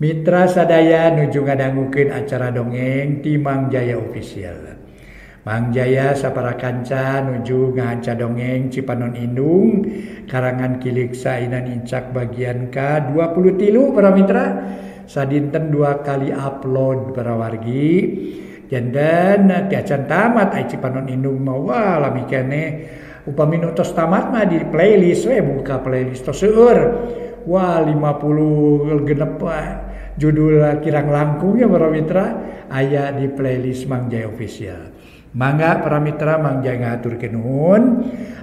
Mitra sadaya nuju ngadangukeun acara dongeng ti Mang Jaya Official. Mang Jaya sapara kanca nuju ngahanca dongeng Cipanon Indung karangan Ki Leuksa inan incak bagian ka-23 para mitra. Sadinten 2 kali upload para wargi. Janten tiacan tamat ai Cipanon Indung mah wah lami keneh. Upami nu tos tamat mah di playlist we, buka playlist tos seueur. Wah 50 genep judul kirang langkung ya para mitra aya di playlist Mang Jaya Official. Mangga para mitra Mang Jaya ngahaturkeun nuhun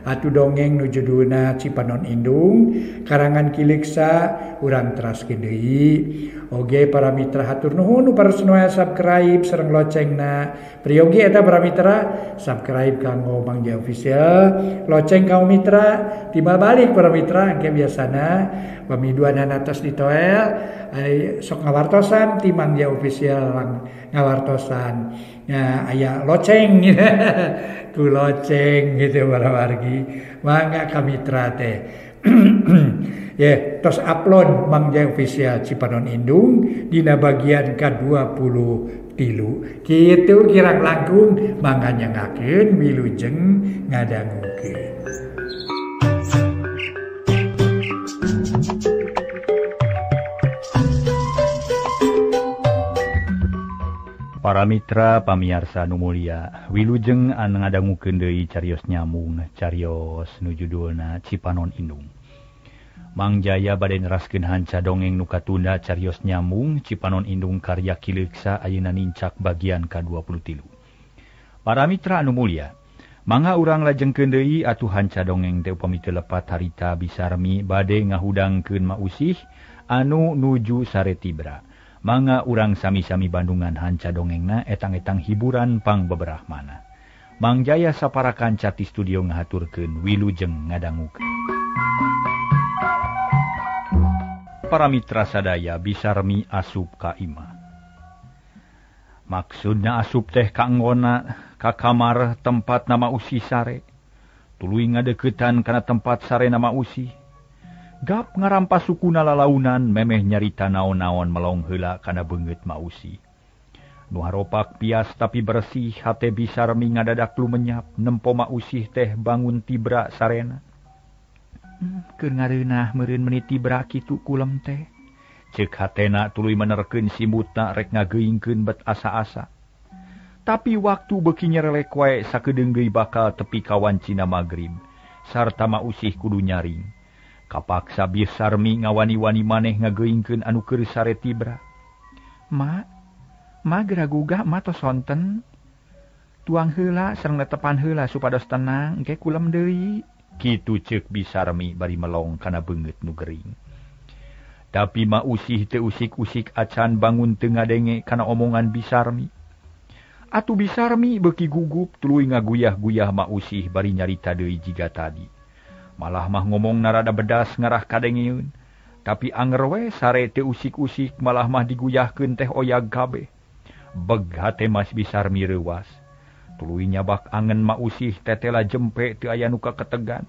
atuh dongeng nu judulna Cipanon Indung karangan Ki Leuksa urang teraskeun deui. Oge para mitra hatur nuhun nu paresna subscribe sareng locengna. Priyogi eta para mitra subscribe kanggo Mang Jaya Official, loceng kanggo mitra timbal balik para mitra engke biasana pamiduanana tos ditoel sok ngawartosan ti Mang Jaya Official ngawartosan. Ya aya loceng ku loceng gitu para wargi. Mangga ka mitra teh. Ya, tos upload Mang Jaya Official Cipanon Indung dina bagian ka-23. Kitu kirang langkung mangga nyangakeun wilujeng ngadangukeun. Para mitra pamiarsa nu mulia, wilujeng anu ngadangukeun deui carios nyambung, carios nu judulna Cipanon Indung. Mang Jaya bade neraskeun hanca dongeng nu katunda carios nyambung Cipanon Indung karya Ki Leuksa ayeuna nincak bagian ka-23. Para mitra anu mulia, mangga urang lajengkeun deui atuh hanca dongeng teh upami teu lepat harita Bisarmi bade ngahudangkeun mausih anu nuju sare tibra. Mangga urang sami-sami bandungan hanca dongengna etang-etang hiburan pang beberahmana. Mang Jaya sapara kanca ti studio ngahaturkeun wilujeng ngadangukeun. Para mitra sadaya Bisarmi asup ka imah. Maksudna asup teh kanggona ka kamar tempat nama usih sare. Tuluy ngadeukeutan kana tempat sare nama usih. Gap ngarampas sukuna lalaunan memeh nyarita naon-naon melong heula kana beungeut mausi. Nu haropak pias tapi bersih hate Bisarmi ngadadak lumenyap nempo mausih teh bangun tibra sarena. Keur ngareunah meureun meuni tibra kitu kulem teh. Ceuk hatena tuluy menerkeun simutna rek ngageuingkeun bet asa-asa. Tapi waktu beuki nyerelek wae sakedeung deui bakal tepi ka wancina magrib sarta mausih kudu nyaring. Kapaksa Bisarmi ngawani-wani maneh ngageuingkeun anu keur sare tibra. Ma, ma geura gugah ma tos sonten. Tuang heula sareng netepan heula supados tenang engke kulem deui. Kitu ceuk Bisarmi bari melong kana beungeut nu gering. Tapi mausih teu usik-usik acan bangun teu ngadenge kana omongan Bisarmi. Atuh Bisarmi beuki gugup tuluy ngaguyah-guyah mausih bari nyarita deui jiga tadi. Malah mah ngomong narada bedas ngarah kadengeun. Tapi anger we sare teu usik-usik malah mah diguyahkeun teh oyag kabeh. Beg hate Mas Bisarmi reuwas. Tuluy nyabak angen mausih tetela jempe teu aya nu kaketegan.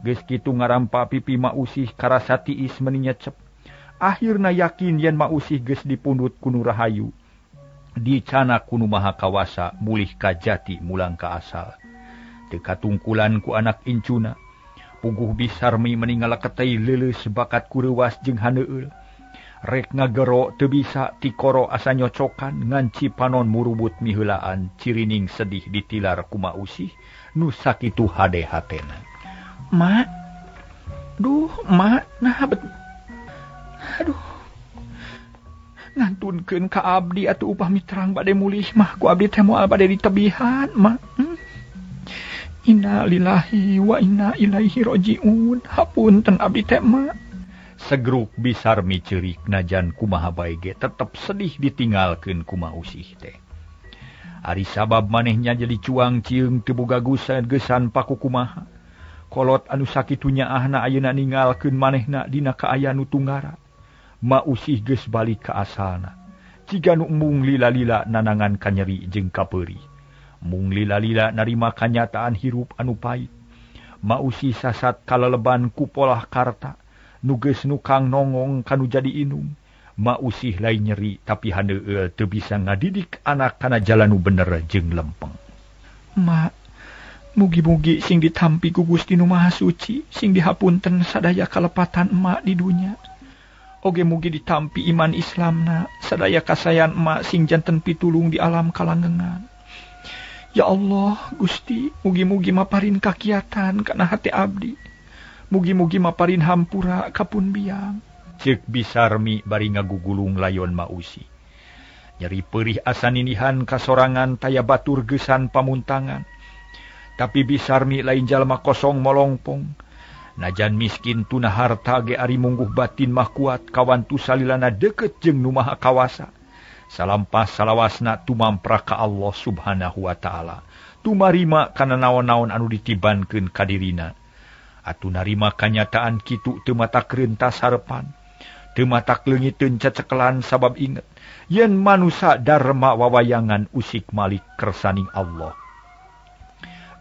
Geus kitu ngarampa pipi mausih karasa tiis meuni nyecep. Akhirna yakin yen mausih geus dipundhut ku nu rahayu. Dicana ku nu maha kawasa mulih ka jati mulang ka asal. Teu katungkulan ku anak incuna. Puguh Bisarmi meninggal ketei leuleus bakat kureuwas jeung haneueul. Rek ngagero teu bisa tikoro asa nyocokan ngan Cipanon murubut miheulaan cirining sedih ditilar ku mausih nu sakitu hade hatena. Ma, duh ma, nah bet. Aduh. Ngantunkeun ka abdi atuh upami terang bade mulih mah ku abdi teh moal bade ditebihan, ma. Inna lillahi wa inna ilaihi rojiun. Hapunten abdi teh ma. Segruk Bisarmi ceurik najan kumaha bae ge tetep sedih ditinggalkeun ku mausih teh. Ari sabab manehnya jadi cuang cieung teu boga gesan paku kumaha. Kolot anu sakitu nyaahna ayeuna ninggalkeun manehna dina kaayaan nu tunggara. Mausih geus balik ka asalna. Jiga nu embung lila-lila nanangan kanyeri jeung kapeurih. Mung lila-lila narima kanyataan hirup anu pait. Mausih sasat kaleleban ku polah karta. Nu geus nukang nongong kanu jadi inung. Ma Usih lain nyeri tapi haneueul teu bisa ngadidik anak kana jalan nu bener jeung lempeng. Ma, mugi-mugi sing ditampi ku Gusti Nu Maha Suci, sing dihapunten sadaya kalepatan emak di dunya. Oge mugi ditampi iman Islamna, sadaya kasayan emak sing janten pitulung di alam kalanggengan. Ya Allah, Gusti, mugi-mugi maparin kakiatan kana hate abdi. Mugi-mugi maparin hampura kapun biang. Ceuk Bisarmi bari ngagugulung layon Ma Usih. Nyeri perih asa ninihan kasorangan taya batur geusan pamuntangan. Tapi Bisarmi lain jalma kosong molongpong. Najan miskin tuna harta ge ari mungguh batin mah kuat kawantu salilana deket jeung Nu Maha Kawasa. Salampas salawasna tumampra ka Allah Subhanahu wa taala. Tumarima kana naon-naon anu ditibankeun ka dirina. Atuh narima kanyataan kitu teu matak rentas harepan. Teu matak leungiteun cecekelan sabab inget yen manusa darma wawayangan usik malik kersaning Allah.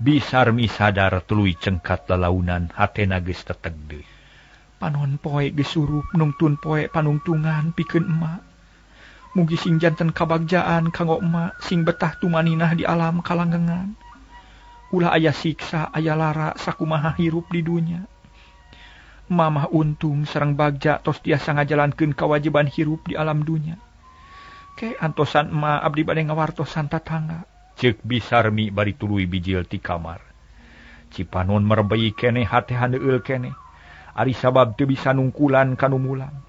Bisarmi sadar tuluy cengkat lalaunan hatena geus teteg deui. Panon poe geus surup nungtun poe panungtungan pikeun emak. Mugi sing janten kabagjaan kanggo emak sing betah tumaninah di alam kalanggengan. Ulah aya siksa aya lara sakumaha hirup di dunya. Mamah untung sareng bagja tos tiasa ngajalankeun kawajiban hirup di alam dunya. Ke antosan emak abdi bade ngawartosan tatangga. Ceuk Bisarmi bari tuluy bijil ti kamar. Cipanon merbei keneh hate haneueul keneh. Ari sabab teu bisa nungkulan kanu mulang.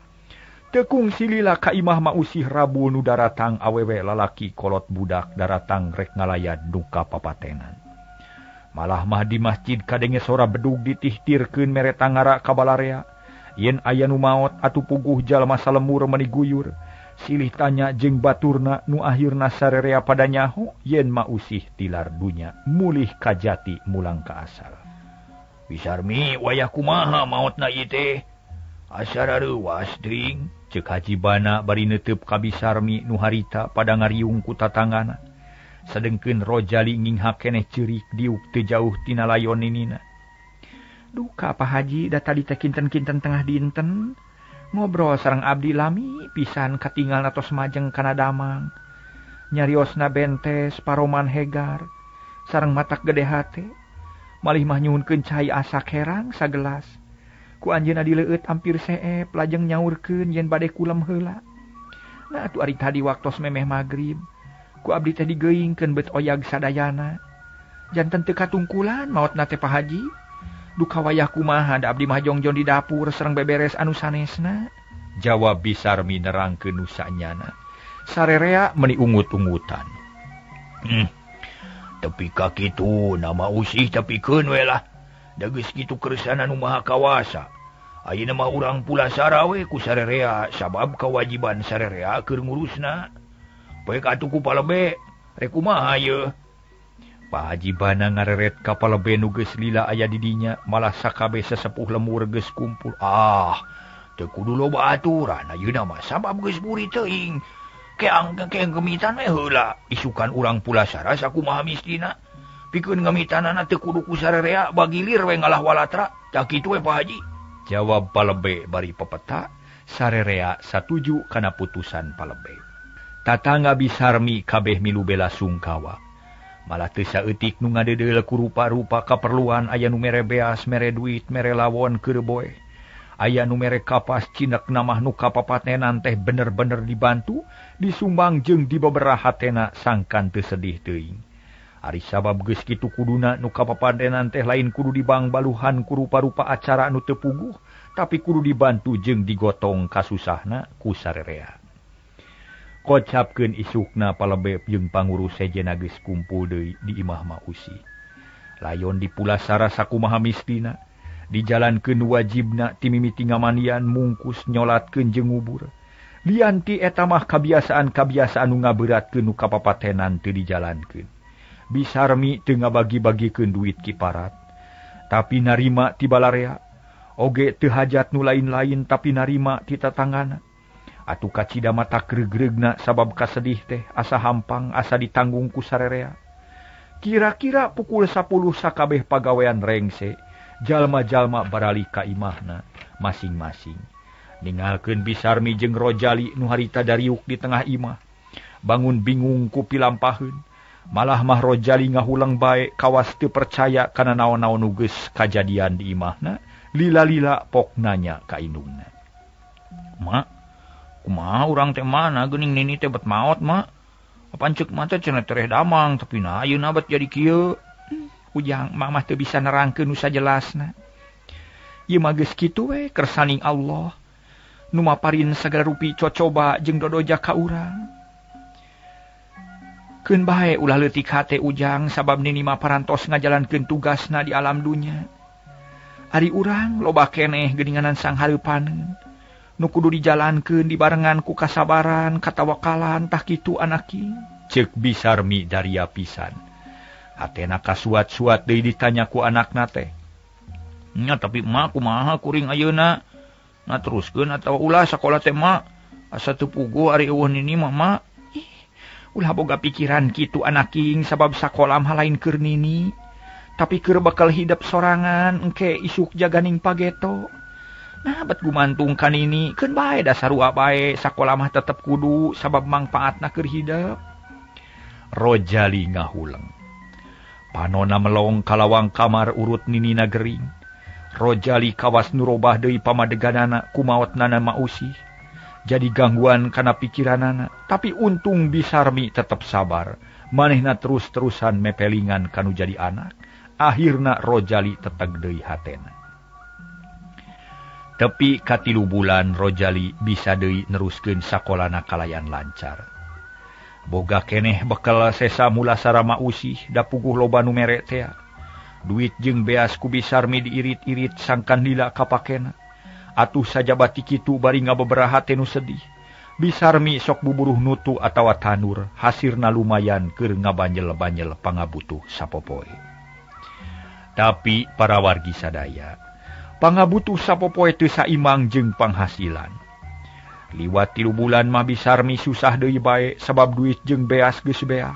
Teu kungsi lila ka imah Ma Usih Rabu nu daratang awewe lalaki kolot budak daratang rek ngalayad nu kapapatenan. Malah mah di masjid kadenge sora bedug ditihtirkeun mere tangara ka balarea. Yen aya nu maot atuh puguh jalma salemur meuni guyur. Silih tanya jeung baturna nu akhirna sarerea pada nyaho yen Ma Usih tilar dunya mulih ka jati mulang ka asal. Bisarmi wayah kumaha maotna ieu teh? Asa rareuwas dring, ceuk Haji Bana bari neuteub ka Bisarmi nu harita pada ngariung ku tatanggana. Sadengkeun Rojali nginghak keneh ceurik diuk teu jauh tina layon ninina. Duka Pak Haji da tadi teh kinten-kinten tengah dinten. Ngobrol sareng abdi lami pisan katingal atos majeng kana damang. Nyariosna bentes paroman hegar sareng matak gede hate. Malih mah nyuhunkeun cai asak herang sagelas. Ku anjeunna dileueut hampir seep lajeng nyaurkeun yen bade kulem heula. Nah atuh ari tadi waktos memeh magrib. Ku abdi teh digeungkeun bet oyag sadayana. Janten teu katungkulan maotna teh Pak Haji. Duka wayah kumaha da abdi mah jongjon di dapur sareng beberes anu sanesna. Jawab Bisarmi nerangkeun nu sanyana. Sarerea meuni ungut-ungutan. Tepi ka kitu nama Usih tepikeun we lah. Da geus kitu kersana Nu Maha Kawasa. Ayeuna mah urang pulasara we ku sarerea sabab kawajiban sarerea keur ngurusna. Poek atuh ku palebe rek kumaha yeuh. Pak Haji Bana ngareret ka palebe nu geus lila aya di dinya malah sakabeh sesepuh lemur geus kumpul. Ah, teu kudu loba aturan ayeuna mah sabab geus buri teuing. Keang keang gemitan we heula. Isukan urang pulasara sakumaha mistina. Pikeun gemitanana teu kudu ku sarerea bagilir we ngalah walatra. Tah kitu we Pak Haji. Jawab palebe bari pepeta, sarerea satuju kana putusan palebe. Tatangga Bisarmi kabeh milu bela sungkawa. Malah teu saeutik nu ngadedeul ku rupa-rupa kaperluan aya nu mere beas, mere duit, mere lawon keur boe. Aya nu mere kapas cinek namah nu kapapatenan teh bener-bener dibantu, disumbang jeung dibaberaha hatena sangkan teu sedih teuing. Ari sabab geus kitu kuduna nu kapapatenan teh lain kudu dibangbaluhan ku rupa-rupa acara anu teu puguh, tapi kudu dibantu jeung digotong kasusahna ku sarerea. Kocapkeun isukna palebe jeung pangurus sejenna geus kumpul deui di imah Ma Usih. Layon dipulasara sakumaha mistina, dijalankeun wajibna ti mimiti ngamandian mungkus nyolatkeun jeung ngubur. Lian ti eta mah kabiasaan-kabiasaan nu ngaberatkeun nu kapapatenan teu dijalankeun. Bisarmi teu ngabagi-bagikeun duit kiparat, tapi narima ti balarea. Oge teu hajat nu lain-lain tapi narima ti tatanggana. Atuh kacida mata greugreugna sabab kasedih teh asa hampang asa ditanggung ku sarerea. Kira-kira pukul 10 sakabeh pagawean rengse, jalma-jalma baralih ka imahna masing-masing. Ningalkeun Bisarmi jeung Rojali nu harita dariuk di tengah imah. Bangun bingung ku pilampaheun. Malah mah Rojali ngahuleng bae kawas teu percaya kana naon-naon nu geus kajadian di imahna. Lila-lila pok nanya ka indungna. "Mak, kumaha urang teh mana geuning nini teh bet maot, Mak? Apan ceuk mah teh cenah tereh damang tapi na ayeuna bet jadi kieu." Ujang, mamah teu bisa nerangkeun nu sajelasna. Ieu mah geus kitu we kersaning Allah. Nu maparin sagala rupi cocoba jeung dodoja ka urang. Keun bae ulah leutik hate Ujang sabab nini mah parantos ngajalankeun tugasna di alam dunya. Ari urang loba keneh geuninganan sanghareupaneun. Nu kudu dijalankeun dibarengan ku kasabaran, katawakalan tah kitu anaki. Ceuk Bisarmi daria pisan. Hatena kasuat-suat deui ditanya ku anakna teh. "Nya tapi mak kumaha kuring ayeuna? Na teruskeun atawa ulah sakola teh mak? Asa teu puguh ari eueuh nini mah mak." Ih, ulah boga pikiran kitu anaking sabab sakola mah lain keur nini. Tapi keur bakal hidep sorangan engke isuk jaganing pageto. Nah bet gumantung ka nini keun bae da sarua bae sakola mah tetep kudu sabab mangpaatna keur hidep. Rojali ngahuleng. Panona melong kalawang kamar urut ninina gering. Rojali kawas nu robah deui pamadeganana kumaotnana mausih. Jadi gangguan kana pikiranana, tapi untung Bisarmi tetep sabar. Manehna terus-terusan mepelingan kanu jadi anak. Akhirna Rojali teteg deui hatena. Tepi ka 3 bulan Rojali bisa deui neruskeun sakolana kalayan lancar. Boga keneh bekel sesa mulasara mausih da puguh loba nu mere tea. Duit jeung beas ku Bisarmi diirit-irit sangkan lila kapakena. Atuh sajabati kitu bari ngabeberaha teh nu sedih. Bisarmi sok buburuh nutu atawa tanur, hasirna lumayan keur ngabanjel-banjel pangabutuh sapopoe. Tapi para wargi sadaya, pangabutuh sapopoe teu saimang jeung panghasilan. Liwat 3 bulan mah Bisarmi susah deui bae sabab duit jeung beas geus beak.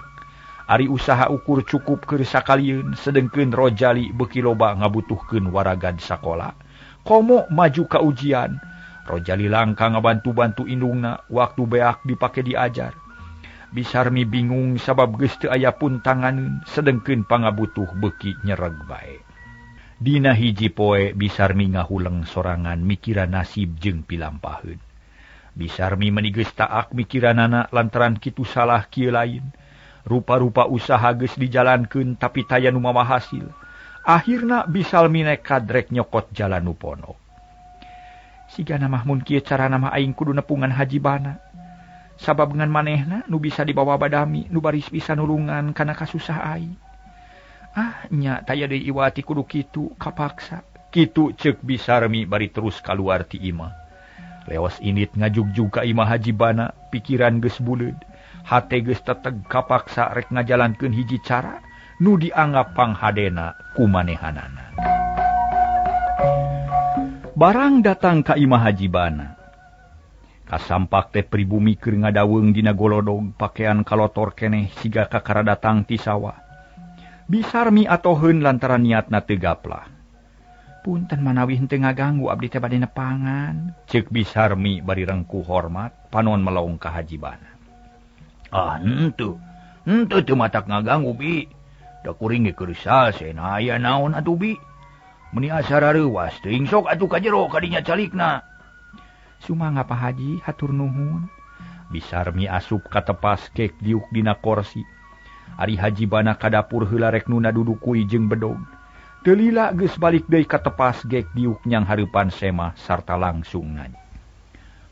Ari usaha ukur cukup keur sakalieun, sedengkeun Rojali beuki loba ngabutuhkeun waragan sakola. Komo maju ka ujian, Rojali langka ngabantu-bantu indungna waktu beak dipake diajar. Bisarmi bingung sabab geus teu aya puntanganeun, sedengkeun pangabutuh beuki nyereg bae. Dina hiji poe Bisarmi ngahuleng sorangan mikiran nasib jeung pilampaheun. Bisarmi meuni geus taak mikiranana lantaran kitu salah kieu lain. Rupa-rupa usaha geus dijalankeun tapi taya nu mawa hasil. Akhirna Bisarmi nekad rek nyokot jalan nu ponok. Sigana mah mun kieu carana mah aing kudu nepungan Haji Bana. Sabab ngan manehna nu bisa dibawa badami nu baris bisa nulungan kana kasusah aing. Ah nya taya deui iwati kudu kitu kapaksa. Kitu ceuk Bisarmi bari terus kaluar ti imah. Leos init ngajugjug ka imah Haji Bana, pikiran geus buleud. Hate geus teteg kapaksa rek ngajalankeun hiji cara nu dianggap panghadena ku manehanana. Barang datang ka imah Haji Bana. Kasampak teh pribumi keur ngadaweung dina golodog pakean kalotor keneh siga kakara datang ti sawah. Bisarmi atoheun lantaran niatna teu gaplah. "Punten manawi henteu ngaganggu abdi teh bade nepangan," ceuk Bisarmi bari rengkuh hormat panon melong ka Haji Bana. "Ah henteu, henteu teu matak ngaganggu bi. Da kuring ge keur sasena aya naon atuh bi. Meuni asa rareuwas teuing sok atuh ka jero kadinya calikna." "Sumangga Pak Haji, hatur nuhun." Bisarmi asup ka tepas kek diuk dina korsi. Ari Haji Bana ka dapur heula rek nuna dudukui jeung bedog. Teu lila geus balik deui ka tepas gek diuk nyang hareupan semah sarta langsung nanya.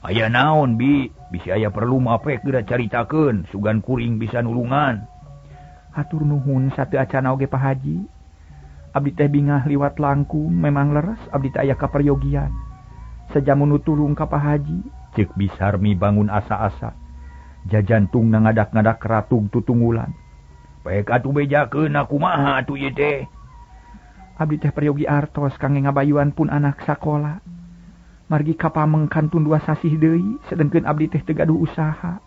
"Aya naon bi? Bisi aya perlu mah pek geura caritakeun, sugan kuring bisa nulungan." "Hatur nuhun sateu acana oge Pak Haji. Abdi teh bingah liwat langkung, memang leres abdi teh aya kaperyogian. Sajamun nu tulung ka Pak Haji," ceuk Bisarmi bangun asa-asa. Jajantungna ngadak-ngadak ratug tutunggulan. "Pek atuh bejakeun kumaha atuh ieu teh?" "Abdi teh peryogi artos kangge ngabayuan pun anak sakola. Margi kapameng kantun 2 sasih deui, sedengkeun abdi teh teu gaduh usaha.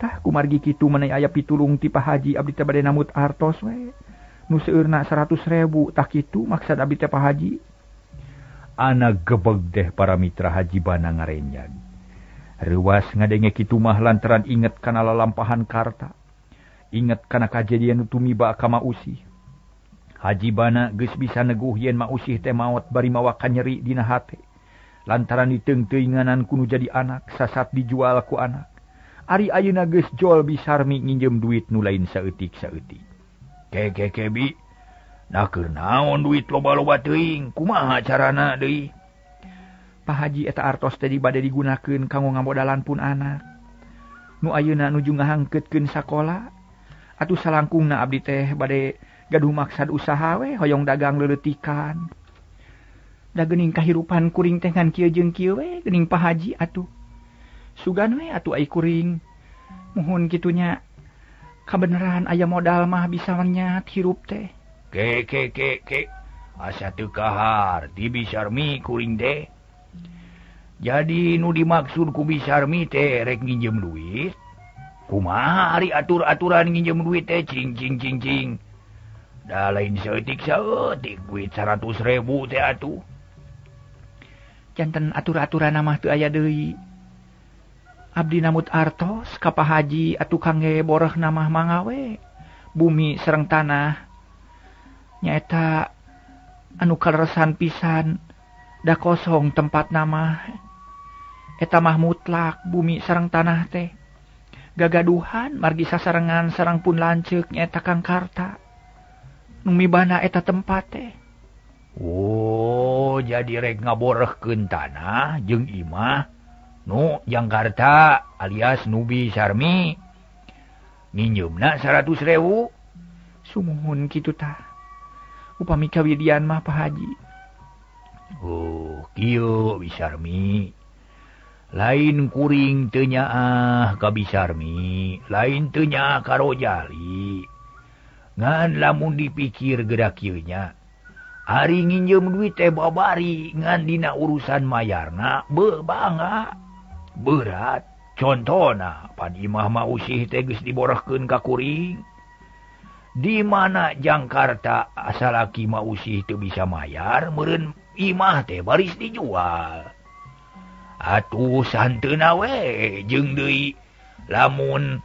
Tah kumargi kitu meunai aya pitulung ti Pak Haji abdi teh bade namut artos we. Nu seueurna 100.000 tah kitu maksad abdi teh Pak Haji." Anak gebeg deh para mitra Haji Bana ngarenyag. Reuwas ngadenge kitu mah lantaran inget kana lalampahan Karta. Inget kana kajadian nu tumiba ka Ma Usih. Haji Bana geus bisa neguh yen Ma Usih teh maot bari mawa kanyeri dina hate. Lantaran diteungteuinganan ku nu jadi anak, sasat dijual ku anak. Ari ayeuna geus jol Bisarmi nginjem duit nu lain saeutik-saeutik. Ke bi. Nah keur naon duit loba-loba teuing, kumaha carana deui? Pak Haji eta artos teh bade digunakeun kanggo ngamodalan pun anak. Nu ayeuna nuju ngahangkeutkeun sakola, atuh salangkungna abdi teh bade gaduh maksad usaha we hoyong dagang leuleutikan. Da geuning kahirupan kuring teh ngan kieu jeung kieu we geuning Pak Haji atuh. Sugan we atuh ai kuring. Muhun kitu nya kabeneran aya modal mah bisa menyat hirup teh. Ke ke ke ke asa teu kaharti Bisarmi kuring teh. Jadi nu dimaksud ku Bisarmi teh rek nginjem duit. Kumaha ari atur-aturan nginjem duit teh cing cing cing cing. Da lain saeutik-saeutik duit 100.000 teh atuh. Janten atur-aturan mah teu aya deui. Abdi namut artos ka Pak Haji atuh kangge borehna mah mangawe. Bumi sareng tanah nyaeta anu kaleresan pisan da kosong tempat nama eta mah mutlak bumi sareng tanah teh gagaduhan margi sasarengan sareng pun lanceuk nyaeta Kang Karta nu mibana eta tempat teh. Oh, jadi rek ngaborehkeun tanah jeung imah nu Jakarta alias nu Bisarmi nginjeumna 100.000. Sumuhun kitu tah. Upami kawidian mah Pak Haji. Oh, kieu Bisarmi. Lain kuring teu nyaah ka Bisarmi, lain teu nyaah ka Rojali. Ngan lamun dipikir geura kieu nya. Ari nginjeum duit teh babari ngan dina urusan mayarna beuh bangga. Berat. Contona pan imah Ma Usih teh geus diborehkeun ka kuring. Di mana Jakarta asalaki Ma Usih teu bisa mayar meureun imah teh baris dijual. Atuh santeuna we jeung deui lamun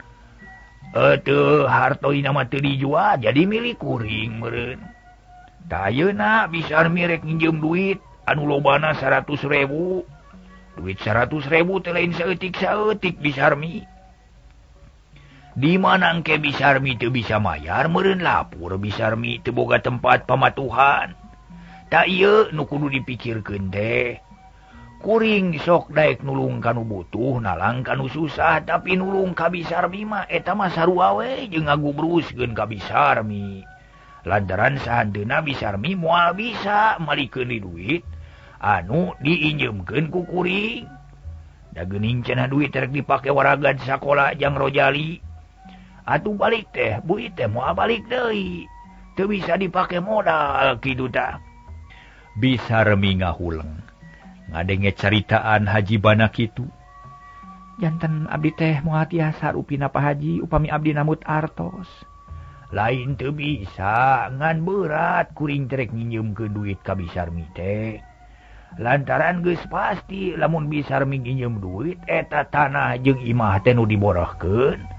teu hartoina mah teu dijual jadi milik kuring meureun. Tah ayeuna Bisarmi rek nginjeum duit anu lobana 100.000. Duit 100.000 teh lain saeutik-saeutik Bisarmi. Di mana engke Bisarmi teu bisa mayar meureun lapur Bisarmi teu boga tempat pamatuhan. Ta ieu nu kudu dipikirkeun teh. Kuring sok daek nulung kanu butuh nalang kanu susah tapi nulung ka Bisarmi mah eta mah sarua we jeung ngagubruskeun ka Bisarmi. Lantaran sahanteuna Bisarmi moal bisa malikeun duit anu diinjeumkeun ku kuring. Da geuning cenah duit rek dipake waragad sakola jang Rojali. Atuh balik teh, buit teh moal balik deui. Teu bisa dipake modal kitu tah. Bisarmi ngahuleng. Ngadenge caritaan Haji Bana kitu. Janten abdi teh moal tiasa rupina Pak Haji upami abdi namut artos. Lain teu bisa, ngan berat kuring terek nginjeumkeun duit ka Bisarmi teh. Lantaran geus pasti lamun Bisarmi nginjeum duit eta tanah jeung imah teh nu diborehkeun.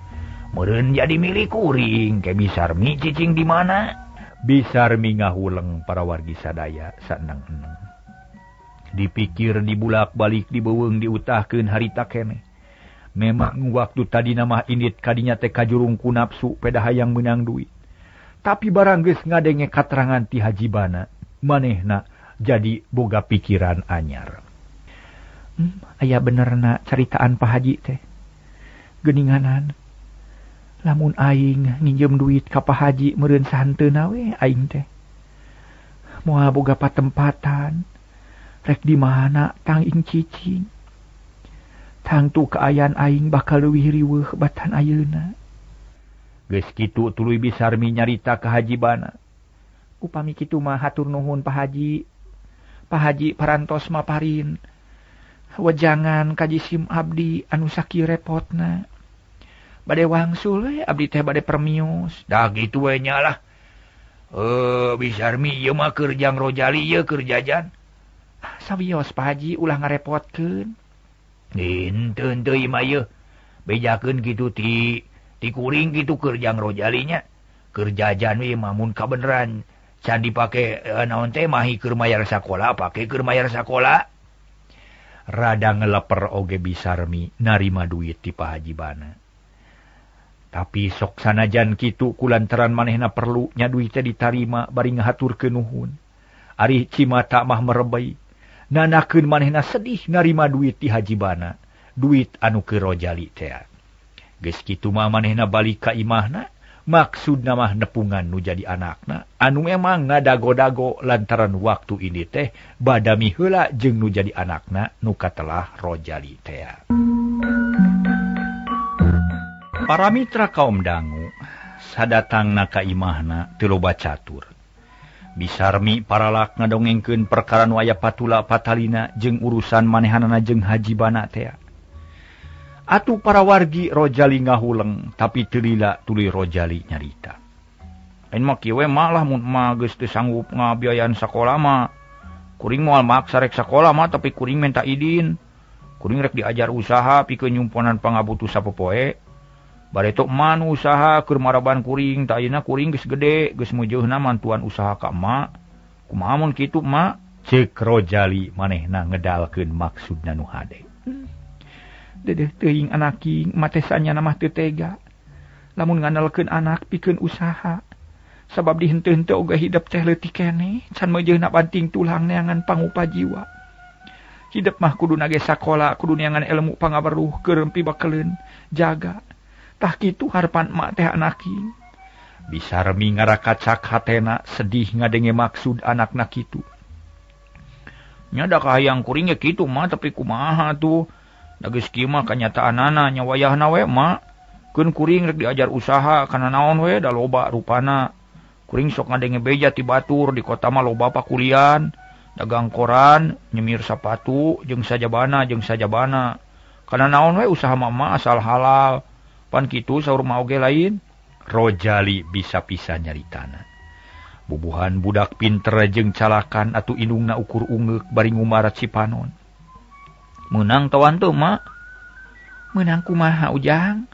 Meureun jadi milik kuring, ke Bisarmi cicing di mana? Bisarmi ngahuleng para wargi sadaya saneng-eneng. Dipikir dibulak-balik dibeuweung diutahkeun harita keneh. Memang waktu tadi nama indit kadinya teh kajurung ku nafsu peda hayang meunang duit. Tapi barang geus ngadenge katerangan ti Haji Bana, manehna jadi boga pikiran anyar. Aya benerna caritaan Pak Haji teh. Geuninganan lamun aing nginjem duit ka Pak Haji meureun sahanteuna we aing teh. Moal boga patempatan. Rek di mana tang ing cicing. Tangtu kaayaan aing bakal leuwih riweuh batan ayeuna. Geus kitu tuluy Bisarmi nyarita ka Haji Bana. Upami kitu mah hatur nuhun Pak Haji. Pak Haji parantos maparin. Wejangan ka jisim abdi anu sakieu repotna. Bade wangsul we abdi teh bade permios. Dah kitu we nya lah. Bisarmi ieu mah keur jang Rojali ieu keur jajan. Sawios Pak Haji ulah ngarepotkeun. Henteu teu ieu mah ieu. Bejakeun kitu ti kuring kitu keur jang Rojalinya. Keur jajan we mah mun kabeneran can dipake naon teh mahi keur mayar sakola, pake keur mayar sakola. Rada ngeleper oge Bisarmi narima duit ti Pak Haji Bana. Tapi sok sanajan kitu kulantaran manehna perlu nya duit teh ditarima bari ngahaturkeun nuhun. Ari cimata mah merebei. Nanakeun manehna sedih narima duit ti Haji Bana, duit anu keur Rojali teh. Geus kitu mah manehna balik ka imahna, maksudna mah nepungan nu jadi anakna anu emang ngadago-dago lantaran waktu ini teh badami heula jeung nu jadi anakna nu katelah Rojali teh. Para mitra kaum dangu sadatangna ka imahna teu loba catur. Bisarmi paralak ngadongengkeun perkara nu aya patula patalina jeung urusan manehanana jeung Haji Bana teh. Atuh para wargi Rojali ngahuleng tapi teu lila tuluy Rojali nyarita. Lain mah kieu we mah lah mun mah geus teu sanggup ngabiayaan sakola mah. Kuring moal maksa rek sakola mah tapi kuring minta idin. Kuring rek diajar usaha pikeun nyumponan pangabutuh sapopoe. Bareto emak nu usaha keur maraban kuring, tah ayeuna kuring geus gede, geus meujeuna mantuan usaha ka emak. Kumaha mun kitu emak? Ceuk Rojali manehna ngedalkeun maksudna nu hade. Dedeh teuing anaking mah teh sanyana mah teu tega. Lamun ngandalkeun anak pikeun usaha. Sabab dihenteu-henteu oge hidep teh leutik keneh, can meujeuna banting tulang neangan pangupa jiwa. Hidep mah kudu nage sakola, kudu neangan ilmu pangaweruh keur pibakeleun, jaga. Tah kitu harapan emak teh anaking. Bisarmi ngarakacak hatena sedih ngadenge maksud anakna kitu. Nya da kahayang kuring ge kitu mah tapi kumaha tuh. Da geus kieu mah kanyataanana nya wayahna we mak. Keun kuring rek diajar usaha kana naon we da loba rupana. Kuring sok ngadenge beja ti batur di kota mah loba pakulian, dagang koran, nyemir sapatu jeung sajabana jeung sajabana. Kana naon we usaha mama asal halal. Pan kitu saur mah oge lain. Rojali bisa pisan nyaritana. Bubuhan budak pinter jeung calakan atuh indungna ukur ungeuk bari ngumarat cipanon. Meunang tawan teu mak? Meunang kumaha Ujang?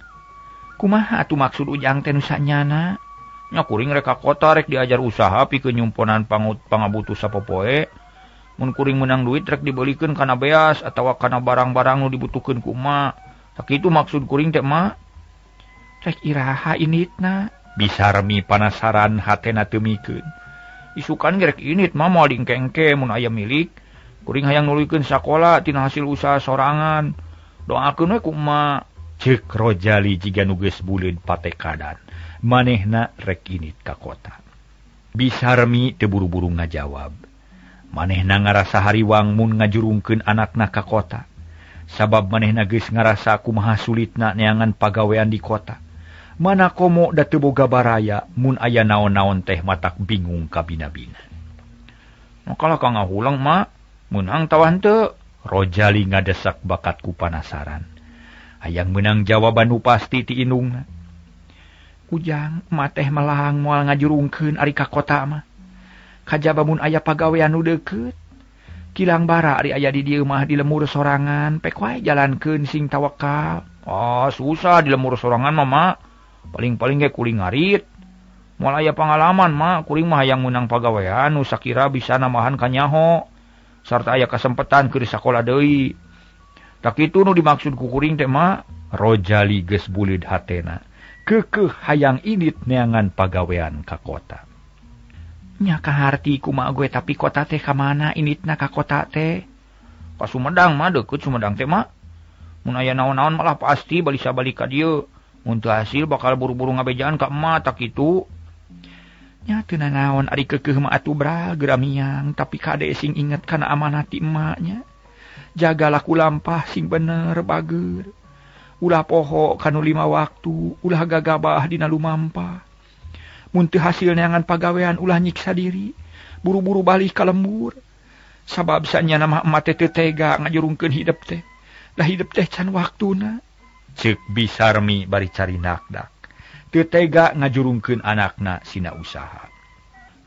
Kumaha atuh maksud Ujang teh nu sanyana? Nya kuring rek ka kota rek diajar usaha pikeun nyumponan pangabutuh sapopoe. Mun kuring meunang duit rek dibeulikeun kana beas atawa kana barang-barang nu dibutuhkeun ku emak. Sakitu maksud kuring teh mak. Rek iraha initna. Bisarmi panasaran hatena teu mikeun. Isukan ge rek init mah moal dingkengke mun aya milik. Kuring hayang nuluykeun sakola tina hasil usaha sorangan. Doakeun we ku emak. Ceuk Rojali jiga nu geus buleud patekadan. Manehna rek init ka kota. Bisarmi teu buru-buru ngajawab. Manehna ngarasa hariwang mun ngajurungkeun anakna ka kota. Sabab manehna geus ngarasa kumaha sulitna neangan pagawean di kota. Mana komo da teu boga baraya mun aya naon-naon teh matak bingung kabina-bina. Makalah ka ngahuleng mak, meunang tawah henteu. Rojali ngadesak bakat ku panasaran. Hayang meunang jawaban nu pasti ti indungna. Ujang, emak teh melang moal ngajurungkeun ari ka kota mah. Kajaba mun aya pagawean nu deukeut. Kilang bara ari aya di dieu mah di lemur sorangan, pek wae jalankeun sing tawakal. Ah, susah di lemur sorangan mah mak. Paling-paling ge kuring ngarit. Moal aya pangalaman mak, kuring mah hayang meunang pagawean nu sakira bisa nambahan kanyaho sarta aya kasempetan keur sakola deui. Tah kitu nu dimaksud ku kuring teh mak. Rojali geus buleud hatena. Keukeuh hayang init neangan pagawean ka kota. Nya kaharti kumaha gue tapi kota teh ka mana initna ka kota teh? Ka Sumedang mah deukeut Sumedang teh mak. Mun aya naon-naon malah pasti balisa balik ka dieu. Mun teu hasil bakal buru-buru ngabejaan ka emak tak kitu. Nya teu nanaon ari keukeuh mah atuh bral geramiang tapi kade sing inget kana amanah ti emaknya. Jaga laku lampah sing bener bager. Ulah poho kanu 5 waktu, ulah gagabah dina lumampah. Mun teu hasil neangan pagawean ulah nyiksa diri, buru-buru balik ka lembur. Sabab sanyana mah emak teh teu tega ngajurungkeun hidep teh. Lah hidep teh can waktuna. Ceuk Bisarmi bari cari nakdak. Teu tega ngajurungkeun anakna sina usaha.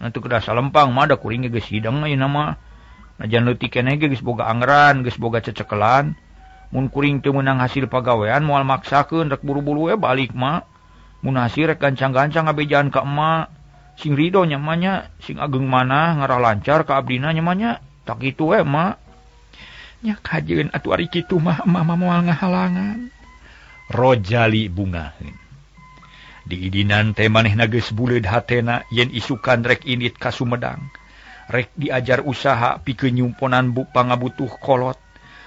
Nah teu kedah salempang mah da kuring geus hideng ayeuna mah. Najan leutik keneh ge geus boga anggaran, geus boga cecekelan. Mun kuring teu meunang hasil pagawean moal maksakeun rek buru-buru we balik mak. Mun hasil rek gancang-gancang ngabejaan ka emak. Sing rido nya mah nya, sing ageng manah ngarah lancar ka abdina nya mah nya. Tak kitu we mak. Nya kajeun atuh ari kitu mah emak mah moal ngahalangan. Rojali bungaheun. Diidinan teh manehna geus buleud hatena yen isukan rek indit ka Sumedang. Rek diajar usaha pikeun nyumponan pangabutuh kolot.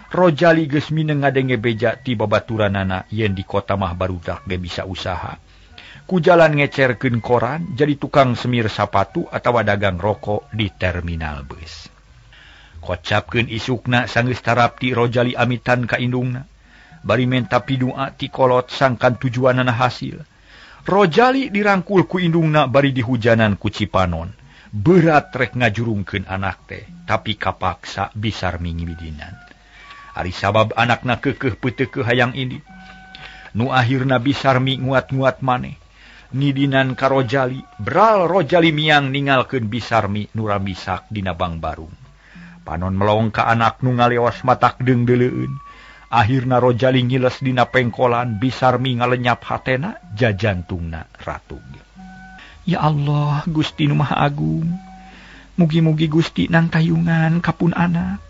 Rojali geus mineng ngadenge beja ti babaturanana yen di kota mah barudak ge bisa usaha. Ku jalan ngecerkeun koran jadi tukang semir sapatu atawa dagang rokok di terminal bus. Kocapkeun isukna sanggeus tarapti Rojali amitan ka indungna. Bari menta pidua ti kolot sangkan tujuanana hasil. Rojali dirangkul ku indungna bari dihujanan ku Cipanon. Berat rek ngajurungkeun anak teh, tapi kapaksa Bisarmi ngidinan. Ari sabab anakna keukeuh peuteukeuh hayang indit. Nu akhirna Bisarmi nguat-nguat maneh. Ngidinan ka Rojali, bral Rojali miang ningalkeun Bisarmi nu ramisak dina bangbarung. Panon melong ka anak nu ngaleos matak deungdeuleueun. Akhirna Rojali ngiles dina pengkolan, Bisarmi ngalenyap hatena, jajantungna ratug. Ya Allah, Gusti nu Maha Agung. Mugi-mugi Gusti nangtayungan kapun anak.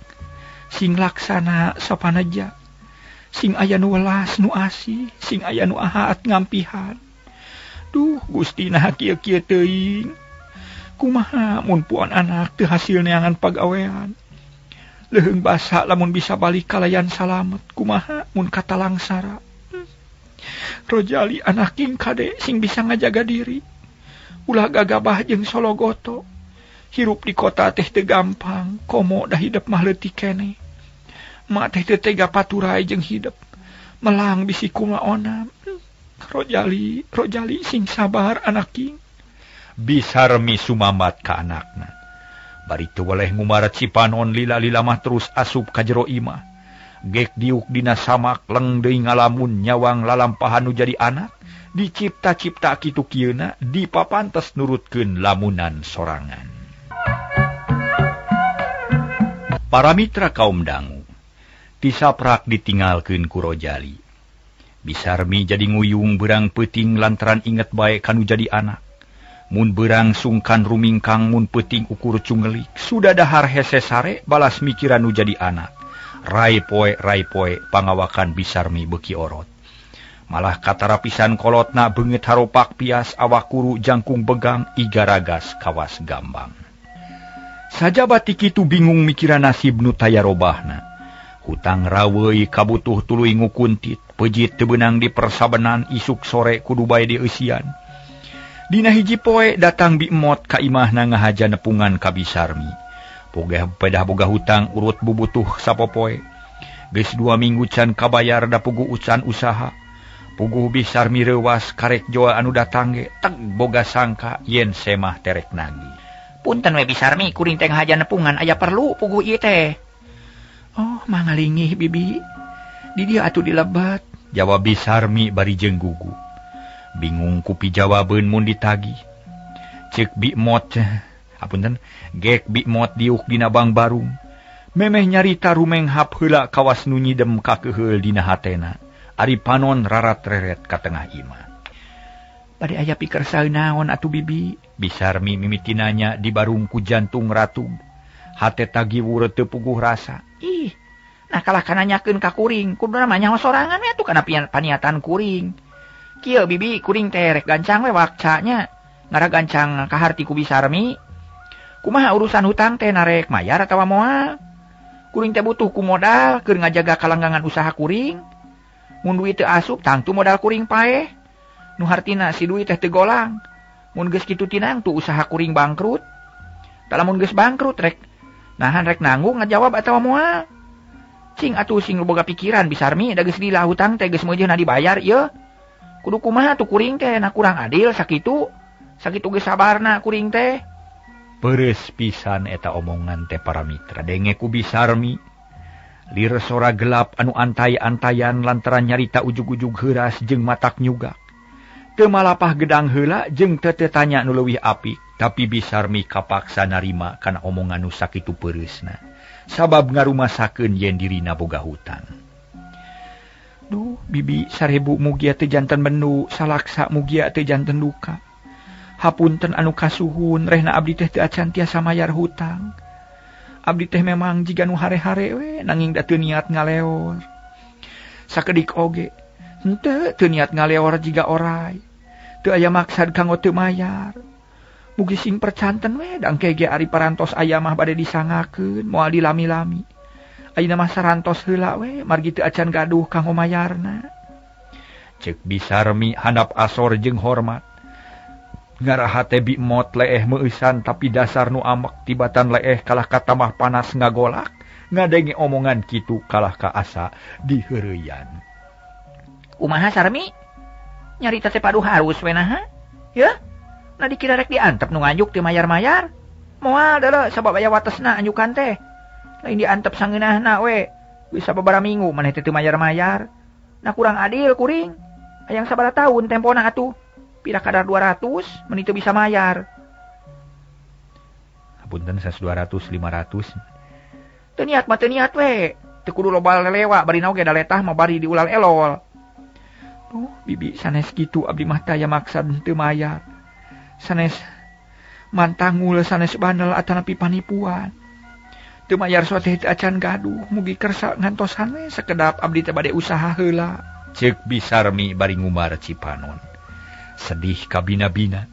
Sing laksana sapanaja. Sing aya nu welas nu asih, sing aya nu ahaat ngampihan. Duh, Gusti naha kieu-kieu teuing. Kumaha mun puan anak teu hasil neangan pagawean. Leuheung basa lamun bisa balik kalayan salamet. Kumaha mun katalangsara. Rojali anak king kade sing bisa ngajaga diri. Ulah gagabah jeung sologoto. Hirup di kota teh teu gampang, komo dah hidep mah leutik keneh. Mak teh teu tega paturai jeung hidep. Melang bisi kumaona. Rojali, Rojali sing sabar anak king. Bisarmi sumamat ka anakna. Bari teu weleh ngumarat Cipanon lila-lila mah terus asup ka jero imah. Gek diuk dina samak leng deui ngalamun nyawang lalampahan nu jadi anak. Dicipta-cipta kitu kieuna dipapantes nurutkeun lamunan sorangan. Para mitra kaum dangu, tisaprak ditinggalkeun ku Rojali. Bisarmi jadi nguyung berang peuting lantaran inget bae kanu jadi anak. Mun berang sungkan rumingkang mun peuting ukur cungelik, sudah dahar hese sare balas mikiran nu jadi anak. Rai poe pangawakan Bisarmi beuki orot. Malah katarapisan kolotna beungeut haropak pias awak kuru jangkung begang igaragas kawas gambang. Sajabati kitu bingung mikiran nasib nu taya robahna. Hutang raweui kabutuh tuluy ngukuntit, pejit teu beunang di persabenan isuk sore kudu bae dieusian. Dina hiji poe datang Bi Emot ka imahna ngahaja nepungan ka Bisarmi. Pogeh pedah boga hutang urut bubutuh sapopoe. Geus 2 minggu can kabayar da puguh ucan usaha. Puguh Bisarmi reuwas karek joa anu datang ge teg boga sangka yen semah terek nagih. Punten we Bisarmi kuring teh ngahaja nepungan aya perlu puguh ieu teh. Oh, mangalingih bibi. Di dieu atuh dilebet, jawab Bisarmi bari jeung gugu. Bingung ku pijawabeun mun ditagih. Ceuk Bi Mot, apunten, gek Bi Mot diuk dina bangbarung. Memeh nyarita rumenghap heula kawas nu nyidem kakeuheul dina hatena. Ari panon rarat-reret ka tengah imah. Bade aya pikersa naon atuh bibi? Bisarmi mimiti nanya di barung ku jantung ratug. Hate tagiwur teu puguh rasa. Ih, nah kalah kana nanyakeun ka kuring, kuduna mah nyaho sorangan we atuh kana paniatan kuring. Kieu bibi kuring teh rek gancang we wakcanya. Ngara gancang kaharti ku Bisarmi. Kumaha urusan hutang teh narek mayar atawa moal? Kuring teh butuh ku modal keur ngajaga kalanggangan usaha kuring. Mun duit teu asup tangtu modal kuring paeh. Nu hartina si duit teh teu golang. Mun geus kitu tinang tu usaha kuring bangkrut. Tah lamun geus bangkrut rek nahan rek nanggung ngajawab atawa moal. Cing atuh sing boga pikiran Bisarmi da geus lila hutang teh geus meujeuna dibayar ieu. Kudu kumaha tuh kuring teh na kurang adil sakitu. Sakitu geus sabarna kuring teh. Peres pisan eta omongan teh para mitra denge ku Bisarmi. Lir sora gelap anu antay-antayan lantaran nyarita ujug-ujug heuras jeung matak nyugak. Teu malapah gedang heula jeung teu tanya nu leuwih apik, tapi Bisarmi kapaksa narima kana omongan nu sakitu peureusna. Sabab ngarumasakeun yen dirina boga hutang. Duh, bibi 1000 mugia teu janten bendu, salaksa mugia teu janten duka. Hapunten anu kasuhun, rehna abdi teh teu acan tiasa mayar hutang. Abdi teh memang jiga nu hare-hare we, nanging da teu niat ngaleor. Sakedik oge, henteu teu niat ngaleor jiga orai. Teu aya maksad kanggo teu mayar. Mugi sing percanten we, dangke ge ari parantos aya mah bade disangakeun, moal dilami-lami. Ayeuna mah sarantos heula we, margi teu acan gaduh kanggo mayarna. Ceuk Bisarmi handap asor jeung hormat. Ngaraha teh Bi Mot leeh meueusan tapi dasar nu amek tibatan leeh kalah katamah panas ngagolak, ngadenge omongan kitu kalah ka asa diheureyan. Kumaha Sarmi? Nyarita teh paduh harus we naha? Yeuh? Nah dikira rek diantep nu nganjuk teu mayar-mayar. Moal deuleu sabab aya watesna anjukan teh. Lain diantep sangeunahna we. Bisa babaraha minggu maneh teh teu mayar-mayar. Nah kurang adil kuring. Hayang sabaraha tahun tempona atuh. Pira kadar 200 meni teu bisa mayar. Hapunten 200 500. Teu niat mah teu niat we. Teu kudu loba lelewa bari naoge da letah mah bari diulal elol. Duh, bibi sanes kitu abdi mah taya maksad teu mayar. Sanes mantangul sanes bandel atanapi panipuan. Teu mayar so teh teu acan gaduh, mugi kersa ngantosan we sakedap abdi teh bade usaha heula. Ceuk Bisarmi bari ngumar cipanon. Sedih kabina-bina,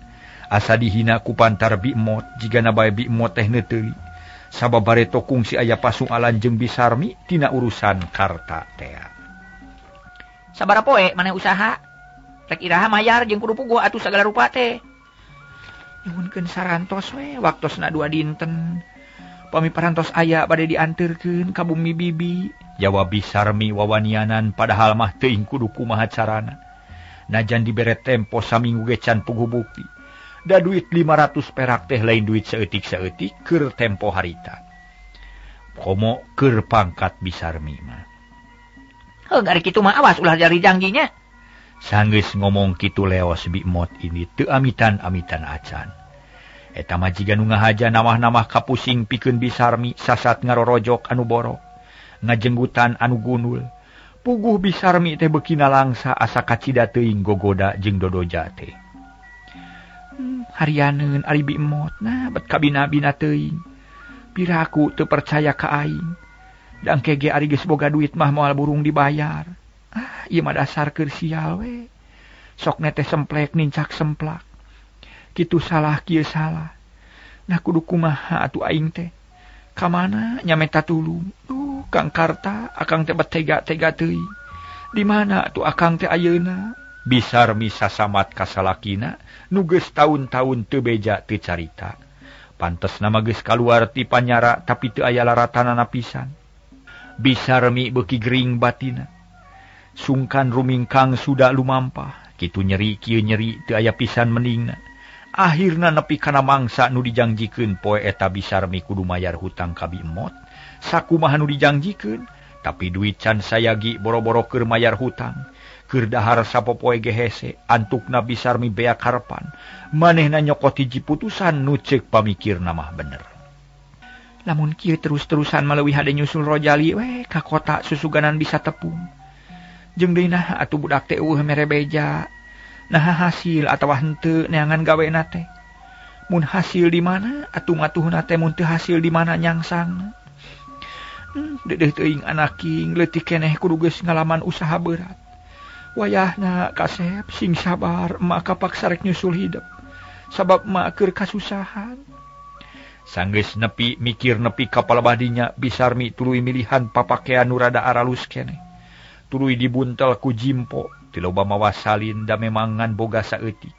asa dihina ku pantar Bi Mot jigana bae Bi Mot teh neuteuli. Sabab bareto kungsi aya pasualan jeung Bisarmi tina urusan karta tea. Sabaraha poe maneh usaha? Rek iraha mayar jeung kudu puguh atuh sagala rupa teh. Nyuhunkeun sarantos we waktosna 2 dinten. Pami parantos aya bade dianterkeun ka bumi bibi. Jawab Bisarmi wawanianan padahal mah teuing kudu kumaha carana. Najan dibere tempo saminggu ge can puguh bukti. Da duit 500 perak teh lain duit saeutik-saeutik keur tempo harita. Komo keur pangkat Bisarmi mah. Heuh ari kitu mah awas ulah jari jangginya. Sanggeus ngomong kitu leos Bi Mot ini teu amitan-amitan acan. Eta mah jiga nu ngahaja nawah-nawah kapusing pikeun Bisarmi sasat ngarorojok anu borok, ngajenggutan anu gunul. Puguh Bisarmi teh beuki nalangsa asa kacida teuing gogoda jeung dodoja teh. Harianeun ari Bi Mot nah bet kabina-bina teuing. Piraku teu percaya ka aing. Dangke ge ari geus boga duit mah moal burung dibayar. Ah, ieu mah dasar keur sial we. Sok teh semplek nincak semplak. Kitu salah kieu salah. Nah kudu kumaha atuh aing teh? Ka mana nya menta tulung? Duh, Kang Karta, akang teh bet tega-tega teuing. Di mana atuh akang teh ayeuna? Bisarmi sasamat ka salakina nu geus taun-taun teu beja teu carita. Pantesna mah geus kaluar ti panyara tapi teu aya laratanana pisan. Bisarmi beuki gering batina. Sungkan rumingkang suda lumampah, kitu nyeri kieu nyeri teu aya pisan mendingna. Akhirna nepi kana mangsa nu dijangjikeun poe eta Bisarmi kudu mayar hutang ka Bi Mot. Sakumaha nu dijangjikeun, tapi duit can sayagi boro-boro keur mayar hutang. Keur dahar sapopoe ge hese, antukna Bisarmi beak harepan. Manehna nyokot hiji putusan nu ceuk pamikirna mah bener. Lamun kieu terus-terusan mah leuwih hade nyusul Rojali we ka kota susuganan bisa tepung. Jeung deui nah atuh budak teh eueuh mere beja. Nah hasil atawa henteu neangan gawena teh. Mun hasil di mana atuh matuhna teh mun teu hasil di mana nyangsangna. Dedeh teuing anaking leutik keneh kudu geus ngalaman usaha berat. Wayahna kasep sing sabar emak kapaksa rek nyusul hidep. Sabab emak keur kasusahan. Sanggeus nepi mikir nepi ka palebah dinya Bisarmi tuluy milihan papakean nu rada aralus keneh. Tuluy dibuntel ku jimpo. Loba mawa salin da memang ngan boga saeutik.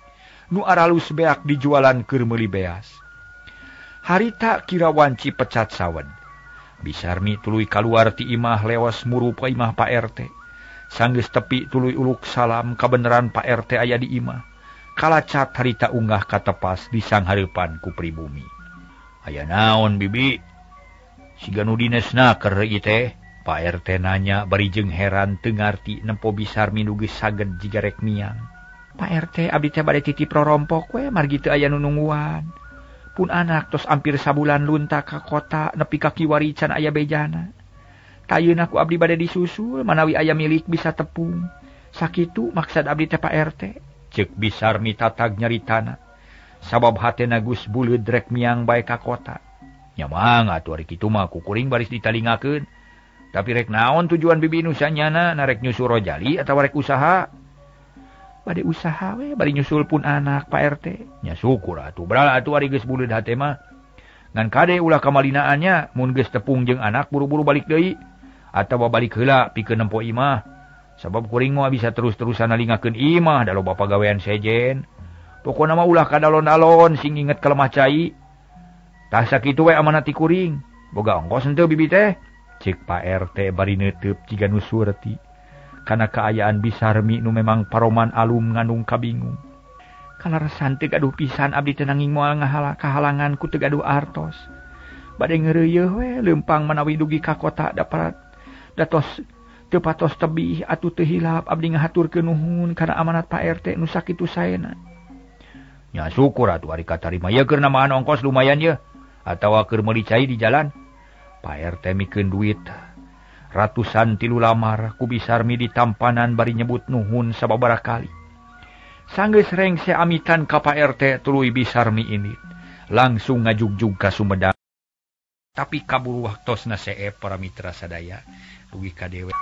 Nu aralus beak dijualan keur meuli beas. Harita kira wanci pecat sawen. Bisarmi tuluy kaluar ti imah lewas murup ka imah Pak RT. Sanggeus tepi tuluy uluk salam kabeneran Pak RT aya di imah. Kalacat harita unggah katepas di sanghareupan ku pribumi. Aya naon bibi? Siga nu dinesna keur ieu teh. Pak RT nanya bari jeung heran teu ngarti nempo Bisarmi nu geus saged jiga rek miang. Pak RT abdi teh bade titip rorompok we margi teu aya nu nungguan. Pun anak tos ampir sabulan lunta ka kota nepi ka kiwari can aya bejana. Tayeuna ku abdi bade disusul manawi aya milik bisa tepung. Sakitu maksad abdi teh Pak RT. Ceuk Bisarmi tatag nyaritana. Sabab hatena geus buleud rek miang bae ka kota. Nya mangga atuh ari kitu mah ku kuring baris ditalingakeun. Tapi rek naon tujuan bibi nu sanyana, narek nyusul Rojali atawa rek usaha? Bade usaha we bari nyusul pun anak Pak RT. Nya syukur atuh bral atuh ari geus buleud hate mah. Ngan kade ulah kamalinaannya mun geus tepung jeung anak buru-buru balik deui atawa balik heula pikeun nempo imah. Sabab kuring mah bisa terus-terusan nalingakeun imah da loba pagawean sejen. Pokona mah ulah kadalon-alon sing inget ka lemah cai. Tah sakitu we amanat ti kuring. Boga ongkos henteu bibi teh? Cek Pak RT bari neuteub jiga nu surti kana kaayaan Bisarmi nu memang paroman alum ngandung kabingung. Kaleresan teu gaduh pisan abdi teh nanging moal kahalangan ku teu gaduh artos. Bade ngeureuyeuh we leumpang manawi dugi ka kota dapat datos teu patos tebih atuh teu hilap abdi ngahaturkeun nuhun kana amanat Pak RT nu sakitu saena. Nya syukur atuh ari katarima ieu keur namahan ongkos lumayan ye atawa keur meuli cai di jalan. Pak RT mikeun duit ratusan 3 lamar ku Bisarmi ditampanan bari nyebut nuhun sababaraha kali. Sanggeus rengse amitan ka Pak RT tuluy Bisarmi ini langsung ngajugjug ka Sumedang. Tapi kaburu waktosna seep para mitra sadaya dugi ka dewe.